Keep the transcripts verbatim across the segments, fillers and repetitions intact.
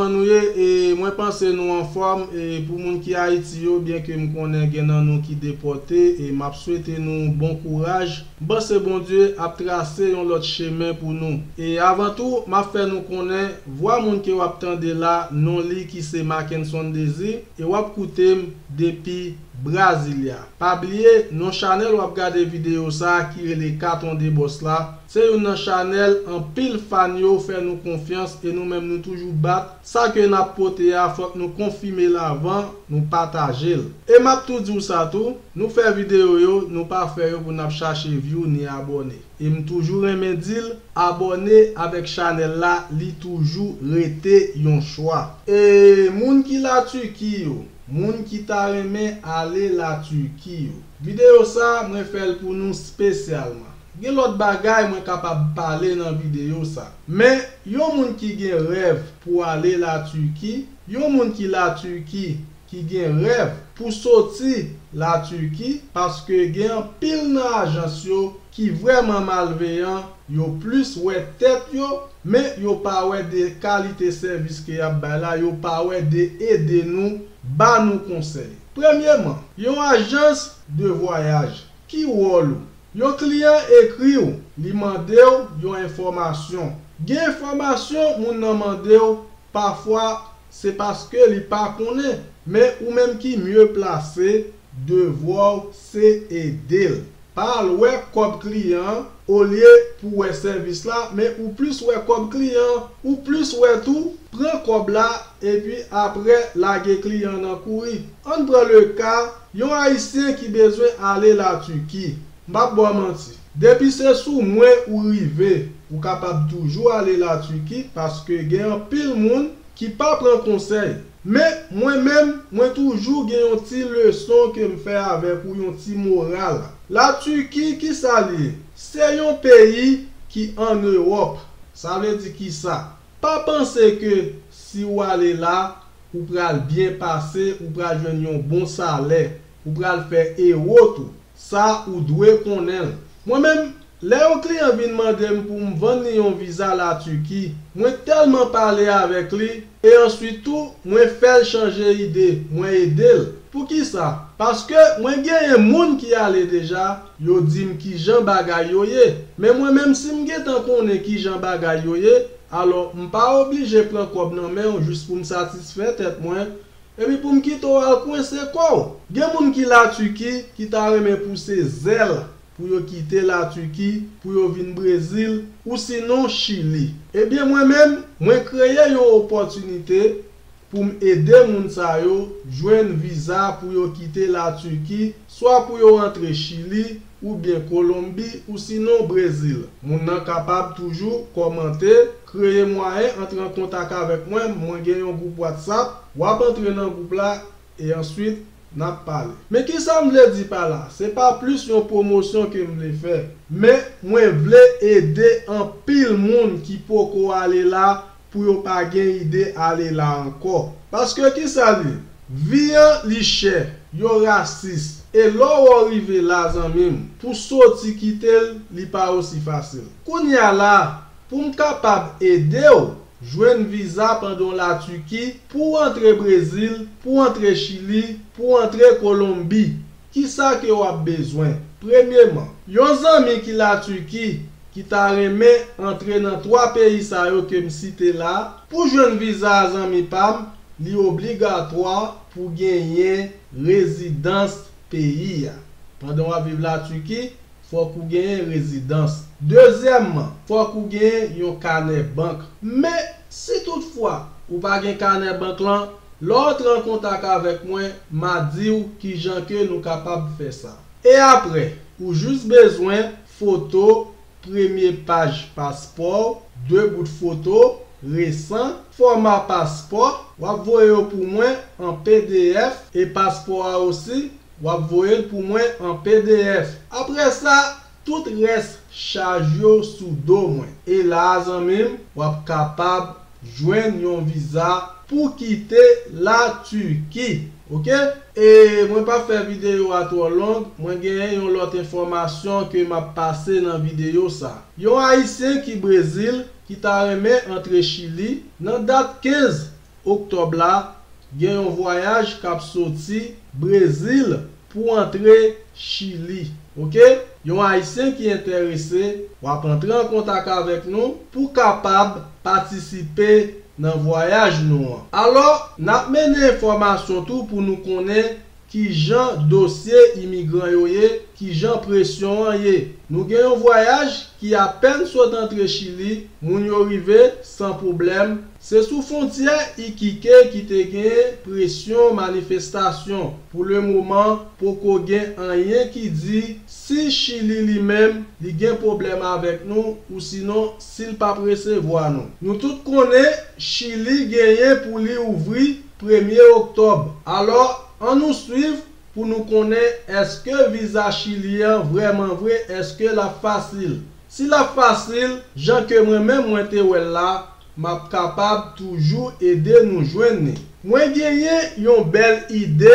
Kòman nou ye? E mwen panse nou anfòm. E pou moun ki Ayiti yo, byenke m konnen gen nan nou ki depòte, e m ap swete nou bon kouraj. M panse Bondye ap trase yon lòt chemen pou nou. E avan tou, m ap fè nou konnen vwa moun ke w ap tande la, non li ki se Mackenson Désir, e w ap koute m depi Brasilia. Pa bliye, non chanèl w ap gade videyo sa a ki rele Katon de Bòs la, se youn nan chanèl anpil fan yo fè nou konfyans e nou menm nou toujou bat. Sa ke n ap pote a, fòk nou konfime l avan nou pataje l. E m ap tou di w sa tou, nou fè videyo yo, nou pa fè yo pou n ap chache view ni abòne. E m toujou renmen di l, abòne avèk chanèl la, li toujou rete yon chwa. E moun ki Latiki yo, moun ki ta renmen ale Latiki yo, videyo sa a, mwen fè l pou nou espesyalman. Gen lòt bagay mwen kapab pale nan videyo sa. Men, yon moun ki gen rèv pou ale Latiki, yon moun ki Latiki ki gen rèv pou soti Latiki, paske gen anpil nan ajans yo ki vrèman malveyan, yo plis wè tèt yo, men yo pa wè de kalite sèvis ke y ap bay la, yo pa wè de ede nou, ba nou konsèy. Premyeman, yon ajans de vwayaj. Ki wòl ou? Yon kliyan ekri w, li mande w yon enfòmasyon. Gen enfòmasyon moun nan mande w, pafwa se paske li pa konnen, men ou menm ki mye plase, devwa w se ede l. Pa al wè kòb kliyan an olye pou wè sèvis la, men ou plis wè kòb kliyan an, ou plis wè tou pran kòb la epi apre lage kliyan an nan kouri. Ann pran le ka yon Ayisyen ki bezwen ale Latiki. M p ap ba w manti. Depi se sou mwen ou rive, ou kapab toujou ale Latiki paske gen anpil moun ki pa pran konsèy. Men, mwen menm, mwen toujou gen yon ti leson ke m fè avèk ou, yon ti moral. Latiki, ki sa l ye? Se yon peyi ki ann Ewòp. Sa vle di ki sa? Pa panse ke si w ale la, ou pral byen pase, ou pral jwenn yon bon salè, ou pral fè ewo tou. Sa ou dwe konnen l. Mwen menm, lè yon kliyan vin mande m pou m vann li yon viza Latiki, mwen tèlman pale avèk li, e answit tou, mwen fè l chanje ide, mwen ede l. Poukisa? Paske mwen genyen moun ki ale deja, yo di m kijan bagay yo ye. Men mwen menm, si m gentan konnen kijan bagay yo ye, alò m pa oblije pran kòb nan men w jis pou m satisfè tèt mwen, epi pou m kite w al kwense kò w. Gen moun ki Latiki ki ta renmen pouse zèl pou yo kite Latiki, pou yo vin Brezil, ou sinon Chili. Ebyen, mwen menm, mwen kreye yon opòtinite pou m ede moun sa yo jwenn viza pou yo kite Latiki, swa pou yo rantre Chili, oubyen Kolonbi, ou sinon Brezil. Moun nan kapab toujou kòmante, kreye mwayen antre an kontak avèk mwen, mwen gen yon gwoup WhatsApp, w ap antre nan gwoup la, e answit, n ap pale. Men kisa m vle di pa la? Se pa plis yon pwomosyon ke m vle fè, men mwen vle ede anpil moun ki poko ale la pou yo pa gen ide ale la ankò. Paske kisa l ye? Vi an li chè, yo rasis, e lè w rive la zanmi m, pou soti kite l, li pa osi fasil. Kounye a la, pou m kapab ede w jwenn viza pandan w Latiki, pou w antre Brezil, pou w antre Chili, pou w antre Kolonbi, kisa ke w ap bezwen? Premyeman, yon zanmi ki Latiki ki ta renmen antre nan twa peyi sa yo ke m site la, pou jwenn viza a zanmi pa m, li obligatwa pou genyen rezidans peyi a. Pandan w ap viv Latiki, fòk ou genyen rezidans. Dezyèmman, fòk ou genyen yon kanè bank. Men, si toutfwa ou pa gen kanè bank lan, lè w antre an kontak avèk mwen, m a di w kijan ke nou kapab fè sa. E apre, ou jis bezwen foto premye paj paspò w, de bout foto resan, fòma paspò, w ap voye yo pou mwen an P D F, e paspò a osi, w ap voye l pou mwen an P D F. Apre sa, tout rès chaj yo sou do mwen. E la a, zanmi m, w ap kapab jwenn yon viza pou kite Latiki. Oke? E mwen p ap fè videyo a twò long, mwen genyen yon lòt enfòmasyon ke m ap pase nan videyo sa. Yon Ayisyen ki Brezil ki ta renmen antre Chili nan dat kenz oktòb la, gen yon vwayaj k ap soti Brezil pou antre Chili. Oke? Yon Ayisyen ki enterese, w ap antre an kontak avèk nou pou kapab patisipe nan vwayaj nou an. Alò, n ap mennen enfòmasyon tou pou nou konnen kijan dosye imigran yo ye, kijan presyon an ye. Nou gen yon vwayaj ki apèn sot antre Chili, moun yo rive san pwoblèm. Se sou fwontyè Iquique ki te gen presyon, manifestasyon. Pou lemoman, poko gen anyen ki di si Chili li menm, li gen pwoblèm avèk nou, ou sinon si l p ap resevwa nou. Nou tout konnen Chili genyen pou li ouvri premye oktòb. Alò, ann nou swiv pou nou konnen èske viza Chili an vrèman vre, èske l ap fasil. Si l ap fasil, jan ke mwen menm mwen te wè l la, m ap kapab toujou ede nou jwenn li. Mwen genyen yon bèl ide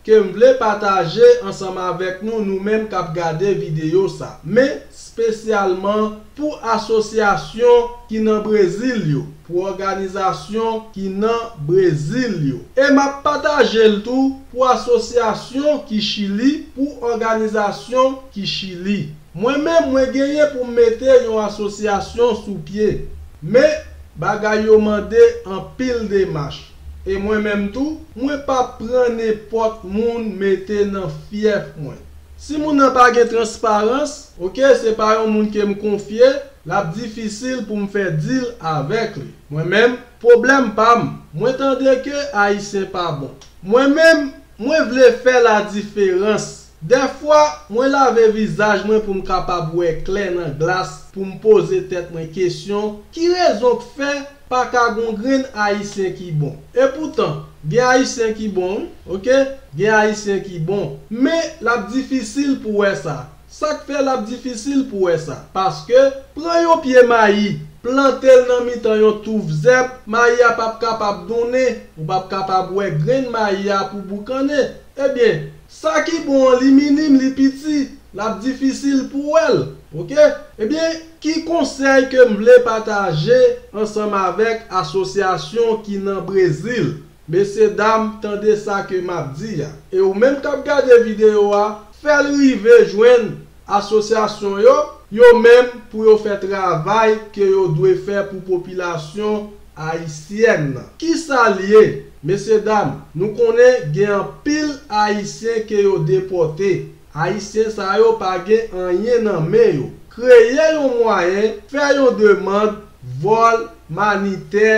ke m vle pataje ansanm avèk nou, nou menm k ap gade videyo sa. Men, espesyalman pou asosyasyon ki nan Brezil yo, pou òganizasyon ki nan Brezil yo. E m ap pataje l tou pou asosyasyon ki Chili, pou òganizasyon ki Chili. Mwen menm, mwen genyen pou m mete yon asosyasyon sou pye. Men, bagay yo mande anpil demach. E mwen menm tou, mwen p ap pran nenpòt moun mete nan fyèf mwen. Si moun nan pa gen transparans, oke, se pa yon moun ke m konfye, l ap difisil pou m fè dil avèk li. Mwen menm, pwoblèm pa m, mwen tande ke Ayisyen pa bon. Mwen menm, mwen vle fè ladiferans. Dèfwa, mwen lave vizaj mwen pou m kapab wè klè nan glas, pou m poze tèt mwen kesyon, ki rezon k fè pa ka gon grenn Ayisyen ki bon? Epoutan, gen Ayisyen ki bon, wi, oke? Gen Ayisyen ki bon. Men, l ap difisil pou wè sa. Sa k fè l ap difisil pou wè sa? Paske, pran yon pye mayi, plante l nan mitan yon touf zèb, mayi a p ap kapab donnen, ou p ap kapab wè grenn mayi a pou boukannen. Ebyen, sa ki bon an, li minim, li piti, l ap difisil pou wè l. Oke? Ebyen, ki konsèy ke m vle pataje ansanm avèk asosyasyon ki nan Brezil? Mesye dam, tande sa ke m ap di a. E ou menm k ap gade videyo a, fè l rive jwenn asosyasyon yo, yo menm pou yo fè travay ke yo dwe fè pou popilasyon ayisyèn nan. Kisa l ye? Mesye dam, nou konnen gen anpil Ayisyen ke yo depòte. Ayisyen sa yo pa gen anyen nan men yo. Kreye yon mwayen, fè yon demann vòl manitè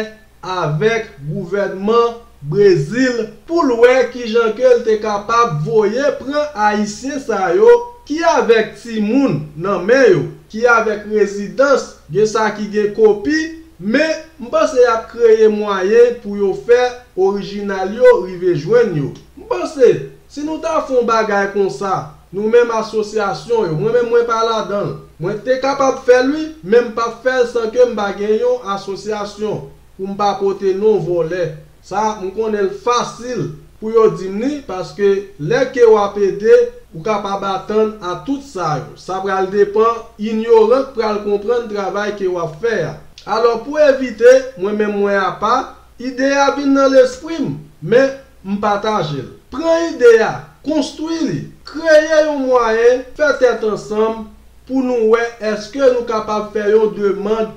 avèk gouvènman Brezil pou l wè kijan ke l te kapab voye pran Ayisyen sa yo ki avèk timoun nan men yo, ki avèk rezidans, gen sa ki gen kopi, men m panse y ap kreye mwayen pou yo fè orijinal yo rive jwenn yo. M panse, si nou ta fè yon bagay konsa, nou menm asosyasyon yo, mwen menm mwen pa ladan l. Mwen te kapab fè l wi, men m p ap fè l san ke m pa gen yon asosyasyon pou m pa pote non vòlè. Sa, m konnen l fasil pou yo di m li, paske lè ke w ap ede, ou kapab atann a tout sa yo. Sa pral depann inyoran k pral konprann travay ke w ap fè a. Alò, pou evite, mwen menm mwen apa, ide a vin nan lespri m, men m pataje l. Pran ide a, konstwi li, kreye yon mwayen, fè tèt ansanm pou nou wè èske nou kapab fè yon demann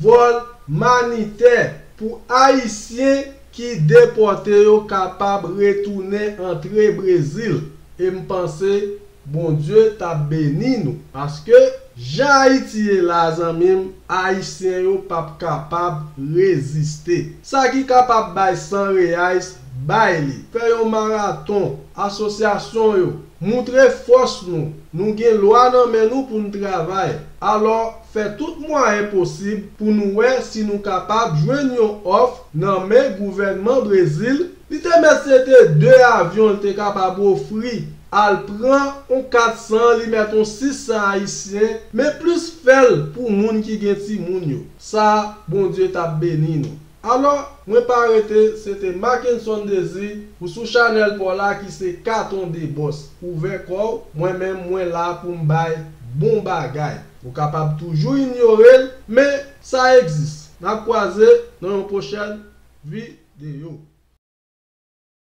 vòl manitè pou Ayisyen ki depòte yo kapab retounen antre Brezil. E m panse Bondye t ap beni nou. Paske, jan Ayiti ye la, zanmi m, Ayisyen yo p ap kapab reziste. Sa ki kapab bay san reyais, bay li. Fè yon maraton, asosyasyon yo, moutre fòs nou. Nou gen lwa nan men nou pou n travay. Alò, fè tout mwayen posib pou nou wè si nou kapab jwenn yon òf nan men gouvènman Brezil. Li te mèt se te de avyon l te kapab ofri, al pran yon kat san, li mèt yon sis san ayisyen, men plis fè l pou moun ki gen timoun yo. Sa, Bondye t ap beni nou. Alò, mwen pa rete, se te Mackenson Désir, ou sou chanèl pa w la ki se Katon de Bòs. Ouvè kò w, mwen menm, mwen la pou m bay bon bagay. Ou kapab toujou inyore l, men sa egzis. N ap kwaze nan yon pwochèn vi- de yo.